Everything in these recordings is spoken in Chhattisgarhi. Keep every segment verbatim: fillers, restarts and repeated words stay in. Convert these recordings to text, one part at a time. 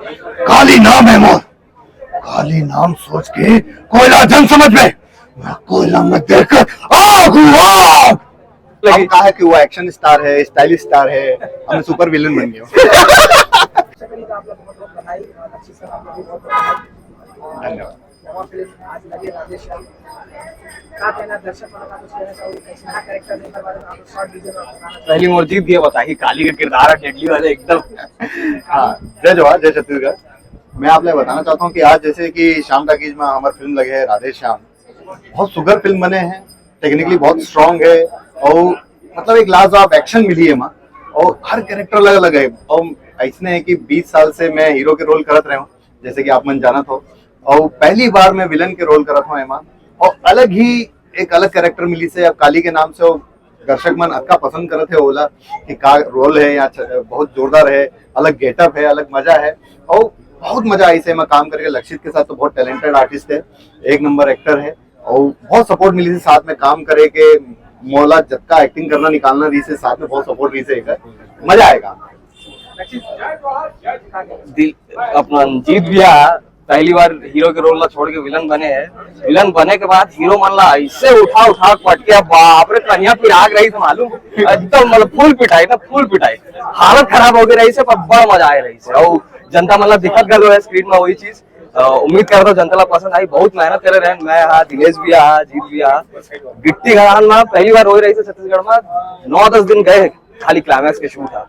काली नाम है मोर, काली नाम सोच के कोयला जन समझ में, मैं कोयला में देखकर आग हूँ, आग। हम कहा है कि वो एक्शन स्टार है, स्टाइलिश स्टार है, हम सुपर विलेन बन गए। सबसे पहले तो आप लोग बहुत बहुत बधाई और अच्छी तरह आप लोग बहुत बहुत बधाई। धन्यवाद। नवा फिल्म आज लगे राधेश्याम, का कहना दर्शक मन का कुछ कहना चाहोगे, कैसे नया कैरेक्टर लेकर बारे में आप शॉर्ट वीडियो में आप बताना चाहोगे? पहली मोर जीत गया बताही काली का किरदार है डेडली वाले एकदम। हाँ, जय जोहार, जय छत्तीसगढ़। मैं आप लोग बताना चाहता हूँ कि आज जैसे कि श्याम टाकीज में हमारी फिल्म लगे है राधेश्याम, बहुत सुघर फिल्म बने हैं, टेक्निकली बहुत स्ट्रांग है और मतलब एक लाजवाब एक्शन मिली है माँ। और हर कैरेक्टर अलग अलग है। और ऐसने है कि बीस साल से मैं हीरो के रोल करत रहे हूँ, जैसे कि आप मन जानत हो, और पहली बार मैं विलन के रोल करत हूँ एमा। और अलग ही एक अलग कैरेक्टर मिली से अब काली के नाम से वो दर्शक मन अतका पसंद करत है ओला कि का रोल है या छ- बहुत जोरदार है, अलग गेटअप है, अलग मजा है। और बहुत मजा आई से एमा काम करके। लक्षित के साथ तो बहुत टैलेंटेड आर्टिस्ट है, एक नंबर एक्टर है और बहुत सपोर्ट मिली से साथ में काम करे के। मोला जतका एक्टिंग करना निकालना रही से साथ में बहुत सपोर्ट रही से एकर। मजा आएगा। दिल अपना जीत गया। पहली बार हीरो के रोल ला छोड़ के विलन बने हैं। विलन बने के बाद हीरो मन ला ऐसे उठा उठा के पटके, बाप रे, कन्या पिराग रही से मालूम, एकदम मतलब फुल पिटाई ना, फुल पिटाई, हालत खराब हो गई रही से, पर बड़ा मजा आए रही से। और जनता मन ला दिखत गलो है स्क्रीन में वही चीज। अ, उम्मीद करता हूँ जनता ला पसंद आई। बहुत मेहनत करे रहे मैं, हाँ, दिनेश भी हा, जीत भी हा। गिट्टी घरान में पहली बार हो रही से छत्तीसगढ़ में, नौ दस दिन गए खाली क्लाइमैक्स के शूट हा।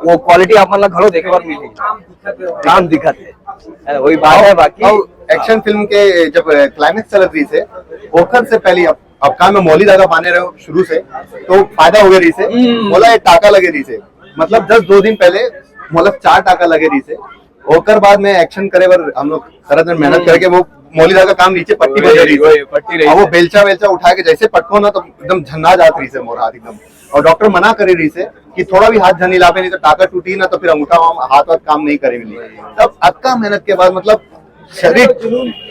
वो क्वालिटी आप मन ला घलो देखे बर मिली, काम दिखत है। है, वही बात है। बाकी और एक्शन फिल्म के जब क्लाइमैक्स चलत रही से, ओकर से पहले अब अब काम में मौली दादा पाने रहे शुरू से, तो फायदा हो गया रही से। मोला एक टाका लगे रही से, मतलब जस्ट दो दिन पहले मोला चार टाका लगे रही से। ओकर बाद में एक्शन करे बर हम लोग करत रहे मेहनत करके वो मौली दादा काम नीचे पट्टी बजे रही से। वही पट्टी रही अब वो से। बेलचा वेलचा उठा के जैसे पटको ना तो एकदम झन्ना जात रही से मोर हाथ एकदम। और डॉक्टर मना करे रही से कि थोड़ा भी हाथ झन हिलावे नहीं तो टाका टूटी ना तो फिर अंगूठा वहाँ हाथ वाथ काम नहीं करे नहीं। तब अतका मेहनत के बाद मतलब शरीर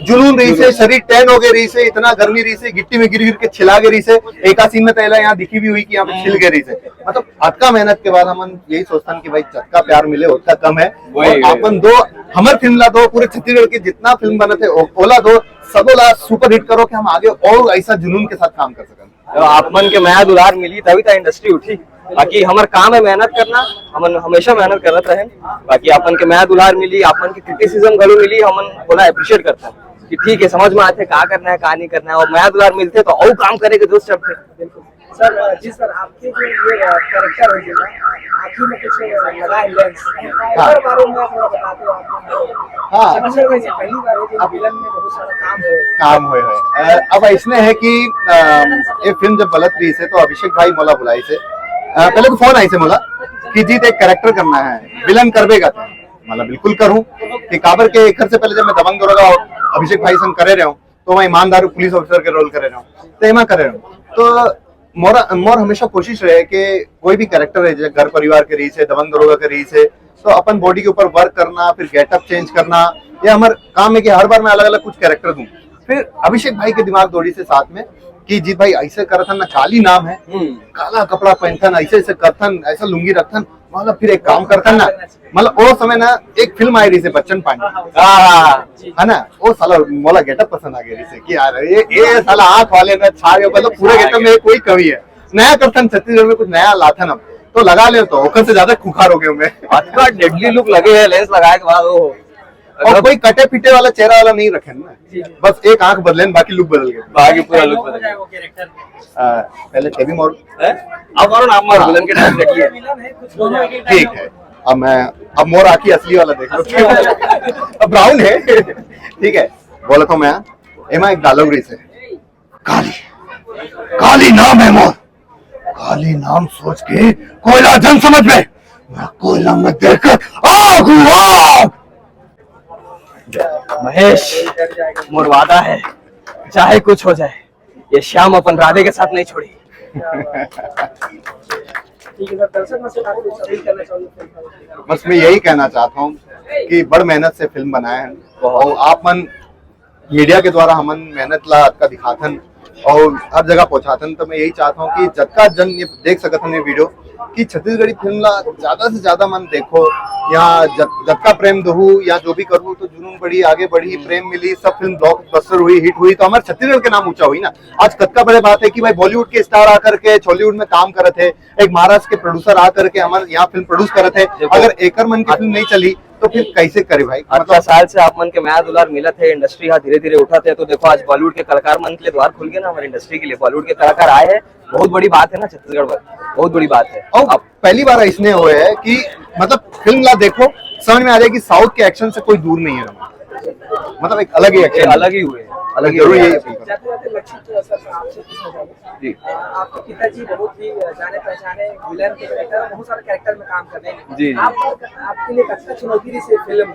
जुनून रही से, शरीर टैन हो गए रही से, इतना गर्मी रही से, गिट्टी में गिर गिर के छिला गए रही से। एका सीन में तैला यहाँ दिखी भी हुई कि यहाँ पे छिल गए रही से। मतलब अतका मेहनत के बाद हम यही सोचतन कि भाई जतका प्यार मिले उतना कम है। वही, और वही। अपन दो हमर फिल्म ला दो, पूरे छत्तीसगढ़ के जितना फिल्म बनत है ओ- ओला दो, सबो ला सुपर हिट करो कि हम आगे और ऐसा जुनून के साथ काम कर सकन। तो आप मन के मया दुलार मिली तभी तो इंडस्ट्री उठी। बाकी हमर काम है मेहनत करना, हमन हमेशा मेहनत करत रहे। बाकी आप मन के मया दुलार मिली, आप मन के क्रिटिसिज्म घलो मिली, हमन ओला अप्रिशिएट करते हैं कि ठीक है, समझ में आते का करना है, का नहीं करना है, और मया दुलार मिलते तो और काम करे के जोश चढ़ते। सर, जी सर, आपके जो ये कैरेक्टर है जो आँखी में कुछ लगा है लेंस, हर बारे में थोड़ा बताते हो आप। हाँ। अच्छा, वैसे पहली बार है जो विलन में बहुत सारा काम है। काम होए होए। अ, अब ऐसने है कि अ, ये फिल्म जब बलत रही से तो अभिषेक भाई मोला बुलाई से, अ, पहले तो फोन आई से मोला कि जीत एक कैरेक्टर करना है, विलन करबे का था। मतलब बिल्कुल करूँ कि काबर के एक से पहले जब मैं दबंग दरोगा और अभिषेक भाई संग करे रहे हूँ तो मैं ईमानदार पुलिस ऑफिसर के रोल करे रहे हूँ, तो एमा करे रहे हूँ। तो मोरा मोर हमेशा कोशिश रहे कि कोई भी कैरेक्टर है, जैसे घर परिवार के रही से, दबंग दरोगा के रही से, तो अपन बॉडी के ऊपर वर्क करना, फिर गेटअप चेंज करना, ये हमारे काम है कि हर बार मैं अलग अलग कुछ कैरेक्टर दूं। फिर अभिषेक भाई के दिमाग दौड़ी से साथ में कि जीत भाई ऐसे करत हन ना, काली नाम है, काला कपड़ा पहनथन, ऐसे ऐसे करथन, ऐसा लुंगी रखथन, मतलब फिर एक काम करथन ना, मतलब वो समय ना एक फिल्म आई रही से बच्चन पांडे, हाँ, है ना, वो साला मोला गेटअप पसंद आ गया रही से कि यार ये ये साला आंख वाले ना छा गए, मतलब पूरा गेटअप में कोई कमी है, नया करथन छत्तीसगढ़ में कुछ नया लाथन हम तो लगा ले तो ओकर से ज्यादा खुखार हो गए मैं। अतका डेडली लुक लगे है लेंस लगाए के बाद। ओहो। और कोई कटे पिटे वाला चेहरा वाला नहीं रखे ना, बस एक आंख बदले न, बाकी लुक बदल गए। बाकी पूरा लुक बदल गया। आ, पहले टेबी मोर हैं? अब मारो ना, आप मारो, विलन के टाइम देखिए। ठीक है। अब मैं अब मोर आंखी असली वाला देख लो। अब ब्राउन है। ठीक है, बोला था मैं, एमा एक डायलॉग रही से, काली, काली नाम है मोर, काली नाम सोच के कोयला जन समझ में, मैं कोयला में देखकर आग हूँ, आग। महेश, मोर वादा है, चाहे कुछ हो जाए, ये श्याम अपन राधे के साथ नहीं छोड़ी। ठीक है सर, दर्शक मन से आप कुछ अपील करना चाहोगे फिल्म का? बस मैं यही कहना चाहता हूँ कि बड़ मेहनत से फिल्म बनाए हैं और आप मन मीडिया के द्वारा हमन मेहनत ला अतका दिखाथन और हर जगह पहुंचाथन, तो मैं यही चाहता हूँ कि जतका जन ये देख सकत हन ये वीडियो कि छत्तीसगढ़ी फिल्म ला ज्यादा से ज्यादा मन देखो, या जत-, जतका प्रेम दहू या जो भी करू तो जुनून बढ़ी, आगे बढ़ी, प्रेम मिली, सब फिल्म ब्लॉकबस्टर हुई, हिट हुई तो हमारे छत्तीसगढ़ के नाम ऊंचा हुई ना। आज कतका बड़े बात है कि भाई बॉलीवुड के स्टार आकर के छॉलीवुड में काम करत है, एक महाराष्ट्र के प्रोड्यूसर आकर के हमारे यहाँ फिल्म प्रोड्यूस करत है। अगर एकर मन की फिल्म नहीं चली तो फिर कैसे करे भाई? मतलब साल से आप मन के मया दुलार मिलत है, इंडस्ट्री हा धीरे धीरे उठत है, तो देखो आज बॉलीवुड के कलाकार मन के लिए द्वार खुल गए ना हमारी इंडस्ट्री के लिए। बॉलीवुड के कलाकार आए हैं, बहुत बड़ी बात है ना छत्तीसगढ़ में, बहुत बड़ी बात है। और अब पहली बार ऐसने हुए है कि मतलब फिल्म ला देखो, समझ में आ जाए कि साउथ के एक्शन से कोई दूर नहीं है। मतलब एक अलग ही एक्शन, अलग ही हुए, अलग ही जरूर हुए। यही अपील करूँ। जाते जाते लक्ष्य तो ऐसा था आपसे पूछना चाहूंगा। जी। अ, आपके पिताजी बहुत ही जाने पहचाने विलन के कैरेक्टर, बहुत सारे कैरेक्टर में काम करते हैं। जी, जी। आप, आपके लिए कतका चुनौती रही से फिल्म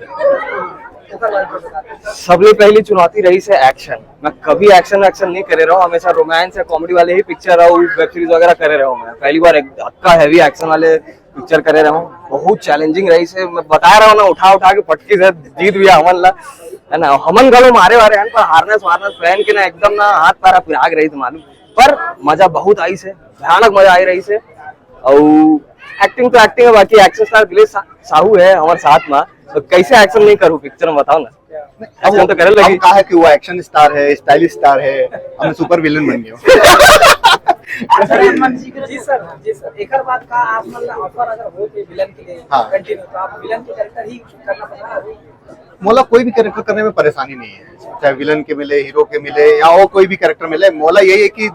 ओकर बारे में बता दीजिए। सबले पहली चुनौती रही से एक्शन। मैं कभी एक्शन वैक्शन नहीं करे रहा हूँ, हमेशा रोमांस या कॉमेडी वाले ही पिक्चर और वेब सीरीज वगैरह करे रहा हूँ। मैं पहली बार एक धक्का हैवी एक्शन वाले पिक्चर करे रहा हूँ, बहुत चैलेंजिंग रही से। मैं बता रहा हूँ ना, उठा उठा के पटकी से जीत भी हमन ला, है ना। हमन घलो मारे वारे हैं, पर हार्नेस वार्नेस पहन के ना एकदम ना हाथ पैर पिराग रही थे मालूम, पर मजा बहुत आई से, भयानक मजा आई रही से। और एक्टिंग तो एक्टिंग है, बाकी एक्शन स्टार दिलेश सा-, साहू है हमारे साथ में, तो कैसे एक्शन नहीं करूँ पिक्चर में, बताओ ना। अब वो तो करे लगी। अब कहा है कि वो एक्शन स्टार है, स्टाइलिश स्टार है, अब मैं सुपर विलेन बन गया हूँ। जी सर, जी सर, एक बात का आप मतलब ऑफर अगर हो कि विलन के लिए हाँ। कंटिन्यू, तो आप विलन के कैरेक्टर ही करना पसंद करोगे? मोला कोई भी कैरेक्टर करने में परेशानी नहीं है, चाहे विलन के मिले, हीरो के मिले या और कोई भी कैरेक्टर मिले। मोला यही है कि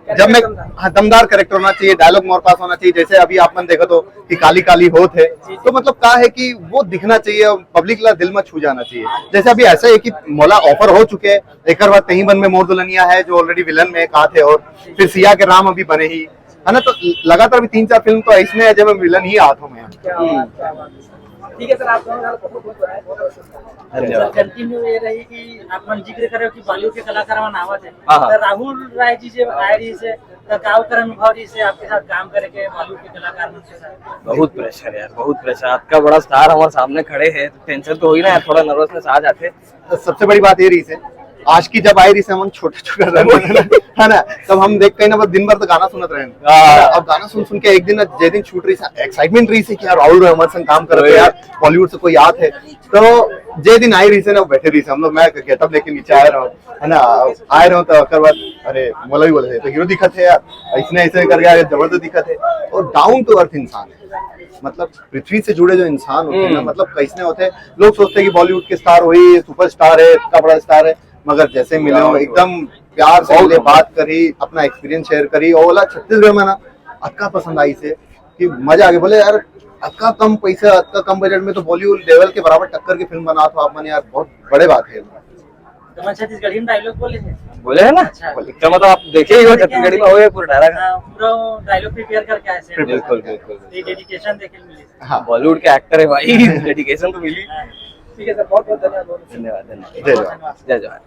जब मैं, हाँ, दमदार कैरेक्टर होना चाहिए, डायलॉग मोर पास होना चाहिए। जैसे अभी आप मन देखो तो कि काली काली होत है, तो मतलब का है कि वो दिखना चाहिए, पब्लिक ला दिल में छू जाना चाहिए। जैसे अभी ऐसा है कि मोला ऑफर हो चुके हैं, एक बार कहीं बन में मोर दुल्हनिया है जो ऑलरेडी विलन में एक हाथ है, और फिर सिया के राम अभी बने ही है ना, तो लगातार भी तीन चार फिल्म तो ऐसने है जब मैं विलन ही आता हूँ मैं। क्या बात, क्या बात। ठीक है सर, आप दोनों का बहुत बहुत बधाई, बहुत बहुत शुभकामनाएं। अरे सर, वाह। कंटिन्यू ये रही कि आप मन जिक्र करे हो कि बॉलीवुड के कलाकार मन आवत है। हाँ, हाँ। तो राहुल राय जी जब आए रही से, तो का ओकर अनुभव रही से आपके साथ काम करे के बॉलीवुड के कलाकार मन के साथ? बहुत प्रेशर यार, बहुत प्रेशर। आपका बड़ा स्टार हमारे सामने खड़े हैं, तो टेंशन तो होई ना यार, थोड़ा नर्वसनेस आ जाते। तो सबसे बड़ी बात ये रही से, आज की जब आई रही से हम छोटे छोटे रहे, है ना, तब हम देख कहीं ना बस दिन भर तो गाना सुनत रहे। हाँ। अब गाना सुन सुन के एक दिन ना, जे दिन छूट रही से, एक्साइटमेंट रही से कि यार राहुल राय हमारे संग काम करते हैं वही। यार, बॉलीवुड से कोई आत है। तो जे दिन आई रही से ना, बैठे रही से हम लोग, मैं गेटअप लेके नीचे आए रहा हूँ, है ना, आए रहा हूँ तो ओकर बाद अरे मोला भी बोले थे, तो हीरो दिखत है यार, ऐसने ऐसे करके यार जबरदस्त दिखत है। और डाउन टू अर्थ इंसान है, मतलब पृथ्वी से जुड़े जो इंसान होते हैं ना, हम्म। मतलब कैसने होते हैं। लोग सोचते हैं कि बॉलीवुड के स्टार वही सुपरस्टार है, इतना बड़ा स्टार है, मगर जैसे मिले हो एकदम प्यार से मिले, बात करी, अपना एक्सपीरियंस शेयर करी, और बोला छत्तीसगढ़ में ना अतका पसंद आई से कि मजा आ गया। बोले यार अतका कम पैसा, अतका कम बजट में तो बॉलीवुड लेवल के बराबर टक्कर की फिल्म बना तो आप मन यार, बहुत बड़े बात है। तो मैं छत्तीसगढ़ी में डायलॉग बोले हैं। बोले है ना? अच्छा। बोले। तो मतलब आप देखे ही हो छत्तीसगढ़ी में, हो गए पूरा डायलॉग। हाँ, पूरा डायलॉग प्रिपेयर करके आए थे। बिल्कुल, बिल्कुल। ये डेडिकेशन देखे मिली। हाँ। बॉलीवुड के एक्टर है भाई, डेडिकेशन तो मिली। हाँ। ठीक है सर, बहुत बहुत धन्यवाद। धन्यवाद, धन्यवाद। जय जवान। धन्यवाद। जय जवान।